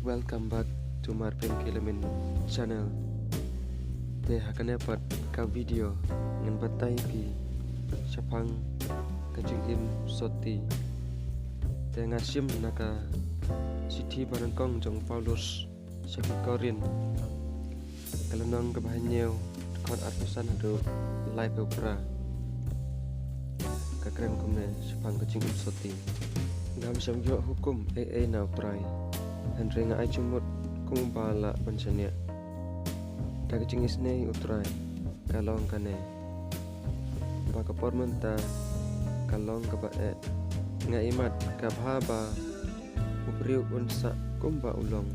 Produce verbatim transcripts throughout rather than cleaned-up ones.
Welcome back to Marpen Kilamin channel. Te ha kane pat ka video ngan batai phi shaphang ka jingim soti. Te nga shim na ka shithi ba nyngkong jong Paulus sha ki Korinth, ka lynnong kaba hynñiew, dkhot arphew san haduh laiphew phra. Ka kren kumne shaphang ka jingim soti: Ngam shym ïoh hukum ei ei na U Trai, hynrei nga ai jingmut kum uba lah ban shaniah. Da ka jingisynei U Trai, ka long kane, ba ka por mynta ka long kaba eh. Nga imat ka bha ba u briew un sah kumba u long.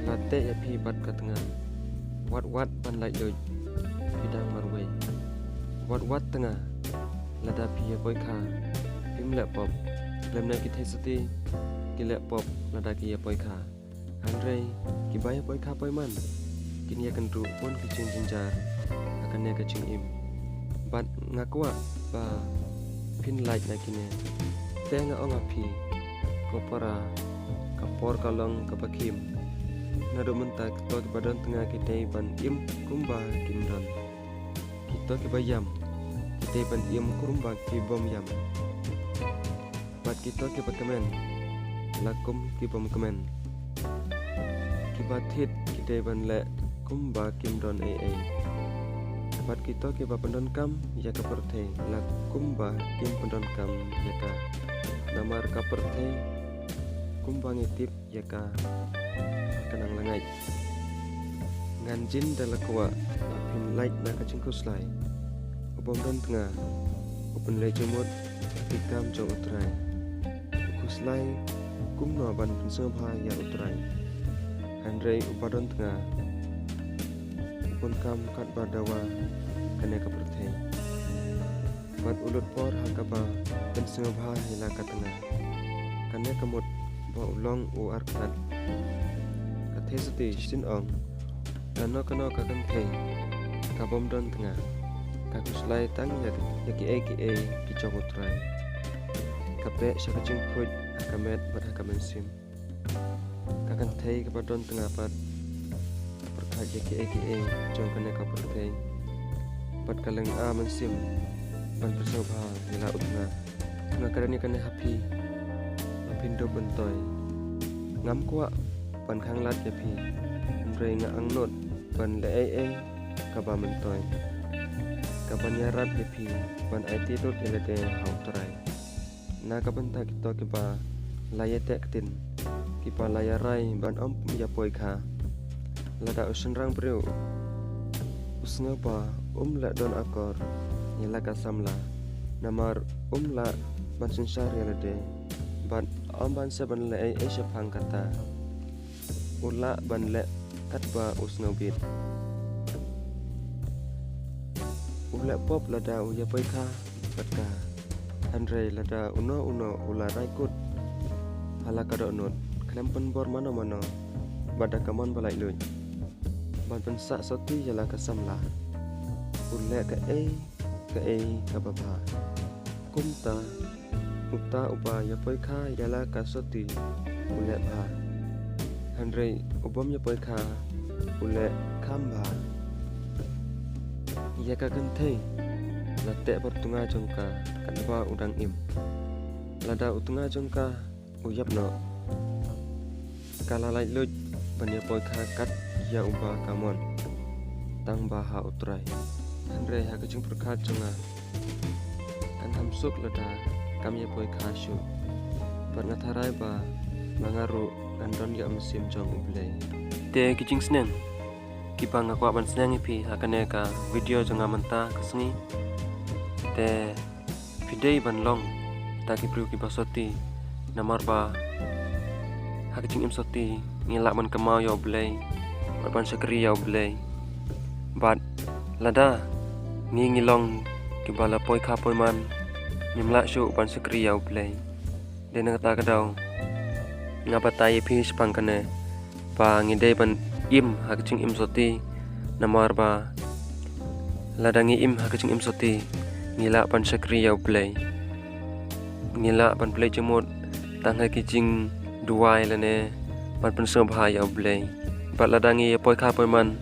La teh ïa phi bad ka tnga, wat wat ban laitluid, phi dang marwei. Wat wat tnga, lada phi ïapoikha, phim leh pop, lymne ki theisotti ki leh pop lada ki ïapoikha. Hynrei kiba ïapoikha poiman kin ïakynduh bun ki jingjynjar ha kane ka jingim. Bad nga kwah ba phin lait na kine. Te nga ong ha phi, ko para, ka por ka long kaba khim. Naduh mynta kito kiba don tnga ki dei ban im kumba kim don. Kito kiba ïam ki dei ban im kumba ki bym ïam. Bad kito kiba kmen la kum ki bym kmen. Kiba thied ki dei ban leh kumba kim don ei ei. Bad kito kiba pyndonkam ïa ka pyrthei la kumba kim pyndonkam ïa ka. Namar ka pyrthei kumba ngi tip ïa ka, ka nang lyngngai. Ngan jin da la kwah ba phin lait na ka jingkhuslai. U bym don tnga u pynleit jingmut ha ki kam jong U Trai. U khuslai kumno ban pynsngewbha ïa U Trai. Hynrei uba don tnga u pynkam katba dawa kane ka pyrthei. Bad u lut por ha kaba pynsngewbha ïa la ka tnga. Kane ka mut ba u long u arkhlad. Ka theisotti shisien ong, kano kano ka kynthei ka bym don tnga ka khuslai tang ïa, ïa kiei kiei ki jong U Trai. Ka peh sha ka jingkhuid ha ka met bad ha ka mynsiem. Ka kynthei kaba don tnga pat ka pyrkhat ïa kiei kiei jong kane ka pyrthei. Bad ka lynga mynsiem ban pynsngewbha ïa la u tnga. Nga kren ïa kane ha phi ba phin dup myntoi. Ngam kwah ban khanglad ïa phi, hynrei nga angnud ban leh ei ei kaba myntoi, kaban ïarap ïa phi ban aiti lut ïa lade ha U Trai. Na ka bynta kito kiba la ïateh ktien, kiba la ïarai ban ym ïapoikha. Lada u shynrang briew u sngew ba um lah don akor ïa la ka samla, namar um lah ban synshar ïa lade, bad ym ban sngewbha ban leh ei ei shaphang kata, u lah ban leh katba u sngewbit. U leh pop lada u ïapoikha bad ka. Hynrei lada uno uno u la rai kut ha la ka dohnud, khlem pynbor mano mano, bad da ka mon ba laitluid ban pynsah sotti ïa la ka samla, u leh kaei kaei kaba bha. Kumta uta uba ïapoikha ïa la ka sotti u leh bha, hynrei u bym ïapoikha u leh kham bha. Ïa ka kynthei la teh bad u tnga jong ka katba u dang im. Lada u tnga jong ka u ïap noh, ka la laitluid ban ïapoikha kat ïa uba ka mon, tang ba ha U Trai. Hynrei ha ka jingpyrkhat jong nga, kan kham suk lada kam ïapoikha shuh. Bad nga tharai ba ma nga ruh ngan don ïa u mynsiem jong U Blei. Te ki jingsneng kiba nga kwah ban sneng ïa phi ha kane ka video jong nga mynta ka sngi. Te phi dei ban long da ki briew kiba sotti, namar ba ha ka jingim sotti ngi lah ban kynmaw ïa U Blei bad ban shakri ïa U Blei. Bad lada ngi ngi long kiba la poikha poiman, ngim lah shuh ban shakri ïa U Blei. Dei na kata ka daw nga batai ïa phi shaphang kane ba ngi dei ban im ha ka jingim sotti, namar ba lada ngi im ha ka jingim sotti ngi lah ban shakri ïa U Blei. Ngi lah ban pynleit jingmut tang ha ki jingduwai lane ban pynsngewbha ïa U Blei. Bad lada ngi ïa poi kha poi man,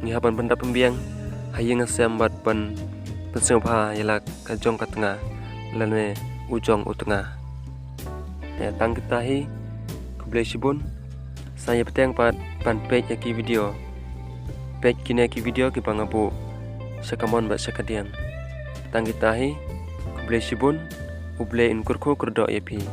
ngi hap ban pyndap pynbiang ha ïing ha sem bad ban pynsngewbha ïa la ka jong ka tnga lane u jong u tnga. Ïa tang kita hi, khublei shibun. Sa ïa bteng pat ban peit ïa ki video. Peit kine ki video kiba nga buh sha ka mon bad sha ka diang. Tang kita hi, khublei shibun. U Blei un kyrkhu kyrdoh ïa phi.